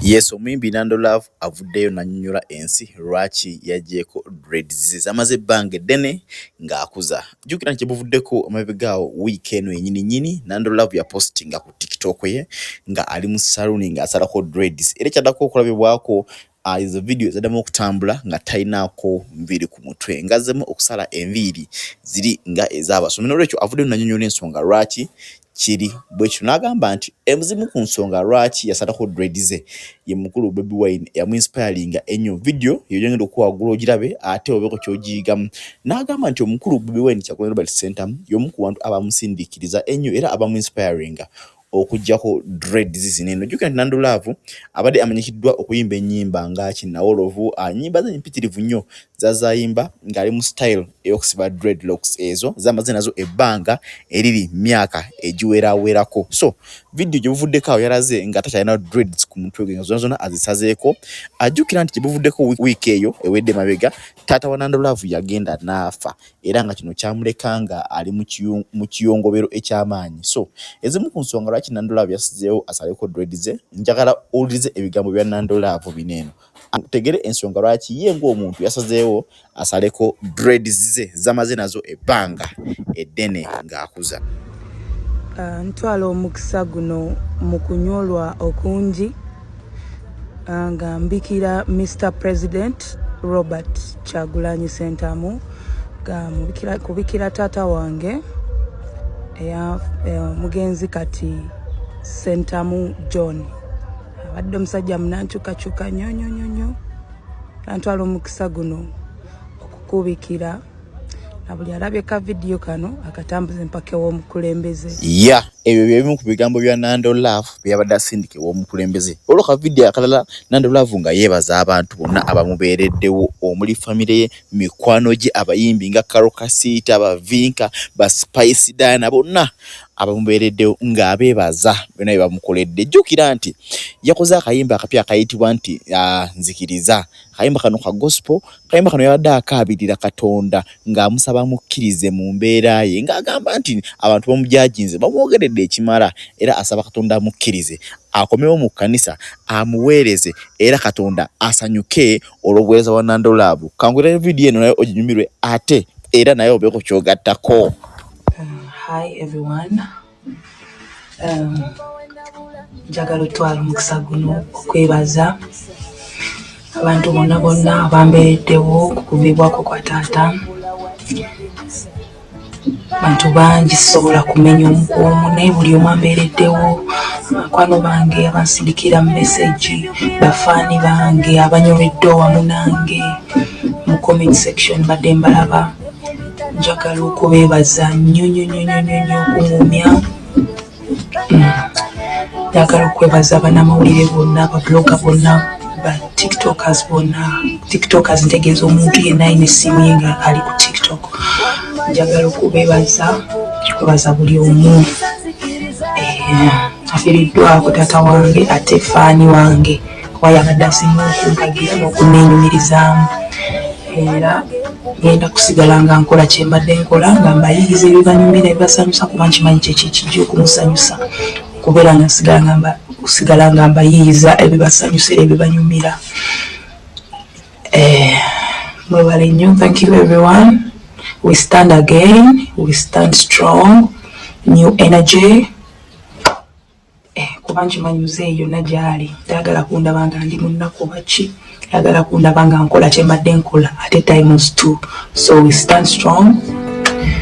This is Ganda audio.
Yes, omuyimbi Nando Love avuddeyo n'annyonnyola ensi lwaki yaggyeeko dreads ze z'amaze ebbanga eddene ng'akuza. Jjukira nti gye buvuddeko emabega awo wiiki eno yennyini nnyini Nando Love yapositinga ku TikTok ye nga ali mu saluuni ng'asalako dreads era ekyaddako okulabibwako ezo vidiyo zaddamu okutambula nga talinaako nviiri ku mutwe ng'azzeemu okusala enviiri ziri nga ez'abasomi. Noolwekyo avuddeyo n'annyonnyola ensonga lwaki kiri bwe kityo n'agamba nti ezimu ku nsonga lwaki yasalako dread ze ye mukulu Bobi Wine eyamu-inspiringa ennyo. Vidiyo eyo gy'ogenda okuwa waggulu ogirabe ate obeeko ky'ogiyigamu. N'agamba nti omukulu Bobi Wine Kyagulanyi Robert Ssentamu y'omu ku bantu abamusindiikiriza ennyo era abamu-inspiringa okuggyako dreads zino eno. Jjukira nti Nando Love abadde amanyikiddwa okuyimba ennyimba nga Kinnawolovu, ennyimba ze mpitirivu nnyo z'azze ayimba ng'ali mu style ey'okusiba dreadlocks ezo z'amaze nazo ebbanga eriri myaka egiwerawerako. So vidiyo gye buvuddeko awo yalaze nga takyalina dreads ku mutwe gwe nga zonna zonna azisazeeko. Ajjukira nti gye buvuddeko wiiki eyo ewedde emabega taata wa Nando Love yagenda n'afa era nga kino kyamuleka nga ali mu kiyongobero eky'amaanyi. So ezimu ku nsonga lwaki Nando Love yasizeewo asaleko dreads ze, njagala owulirize ebigambo bya Nando Love bino eno otegere ensonga lwaki ye ng'omuntu yasazeewo asaleko dreads ze z'amaze nazo ebbanga eddene ng'akuza. Ntwala omukisa guno mu kunyolwa okungi nga mbikira Mr President Robert Kyagulanyi Ssentamu nga kubikira taata wange eya omugenzi kati Ssentamu John abadde omusajja munankyukakyuka nnyo nnyo nnyo nnyo. Ntwala omukisa guno okukubikira na buli alabye ka vidiyo kano akatambuze mpaka ew'omukulembeze. Ya, ebyo bye bimu ku bigambo bya Nando Love bye yabadde asindika ew'omukulembeze. Olwo ka vidiyo akalala Nando Love nga yeebaza abantu bonna abamubeereddewo omuli famire ye, mikwano gye, abayimbi nga Karole Kasita, ba Vinka, ba Spice Diana bonna abamubeereddewo ng'abeebaza byonna bye bamukoledde. Jjukira nti yakoze akayimba akapya akayitibwa nti Nzikiriza. Akayimba kano ka gospel. Akayimba kano yabadde akaabirira Katonda ng'amusaba amukkirize mu mbeera ye ng'agamba nti abantu bamujajinze bamwogeredde ekimala era asaba Katonda amukkirize akomewo mu kkanisa amuweereze era Katonda asanyuke olw'obuweereza bwa Nando Love. Kankuleetere vidiyo eno nayo oginyumirwe ate era naye obeeko ky'ogattako. Hi everyone. Njagala otwala omukisa guno okwebaza abantu bonna bonna abambeereddewo ku kuviibwako kwa taata. Bantu bangi sisobola kumenya omu ku omu naye buli omu ambeereddewo, bakwano bange abansindikira message, bafaani bange abanyoleddwa wamu nange mu comment section mbadde mbalaba. Njagala okubeebaza nnyo nnyo nnyo nnyo nnyo nnyo okuŋŋumya. Njagala okwebaza bannamawulire bonna, ba blogger bonna, ba tiktokers bonna. Tiktokers ntegeeza omuntu yenna alina essimu ye nga ali ku TikTok. Njagala okubeebaza, kwebaza buli omu afiiriddwako taata wange ate faani wange kuba yabadde asinga okumpagira n'okuneenyumirizaamu. Era ngenda kusigala nga nkola kye mbadde nkola nga mbayiiyiza ebibanyumira ebibasanyusa kuba nkimanyi kyeki ekijja okumusanyusa okubeera nga nsigala nga mbayiiyiza ebibasanyusa era ebibanyumira. Mwebale nnyo, thank you everyone. We stand again, we stand strong, new energy. Kuba nkimanyi muzeeyi yonna gy'ali tayagala kundaba nga ndi mu nnaku oba ki, ayagala kundaba nga nkola kye mbadde nkola ate times two. So we stand strong.